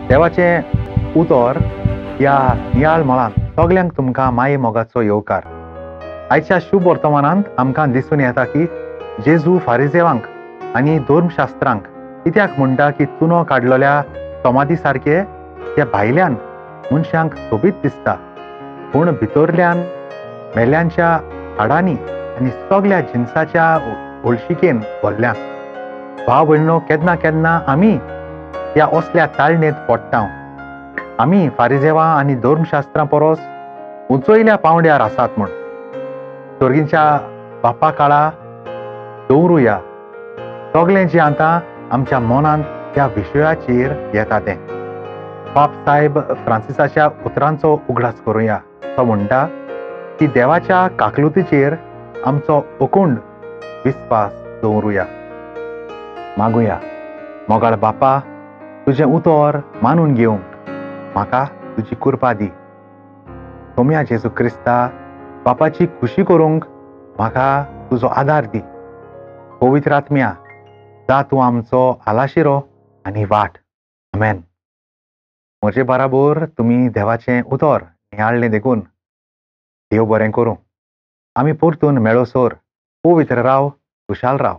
देवाचें उतर ह्या नियाळ मळांत सगल्यांक तुमकां माये मोगाचो येवकार. आयच्या शुभ वर्तमानांत आमकां दिसून येता की जेजू फारिजेवांक आनी धर्मशास्त्रांक कित्याक म्हणटा की चुनो काडलेल्या टोमाती सारके ते भायल्यान मनशांक सोबीत दिसता, पूण भितरल्यान मेल्यांच्या हाडांनी आनी सगल्या जिनसाच्या ओळशिकेन भरल्यात. भाव भयणो, केन्ना केन्ना आमी ह्या असल्या ताळणेंत पडटा. आमी फारिजेवां आनी धर्मशास्त्रां परस उंचयल्या पांवड्यार आसात म्हूण सर्गींच्या बापा काळा दवरुया. सगळें जें आतां आमच्या मनांत ह्या विशयाचेर येता तें बाप साहेब फ्रांसिसाच्या उतरांचो उगडास करुया. तो म्हणटा की देवाच्या काकलुतीचेर आमचो अखंड विस्वास दवरुया. मागुया, मोगाळ बापा, तुजें उतर मानून घेवंक म्हाका तुजी कृपा दी. सोम्या जेजू क्रिस्ता, बापाची खुशी करूंक म्हाका तुजो आदार दी. पवित्र आत्म्या, जा तूं आमचो आलाशिरो आनी वाट. आमेन. म्हजे बराबर तुमी देवाचें उतर नियाळ्ळें देखून देव बरें करूं. आमी परतून मेळोसर पवित्र राव, खुशाल राव.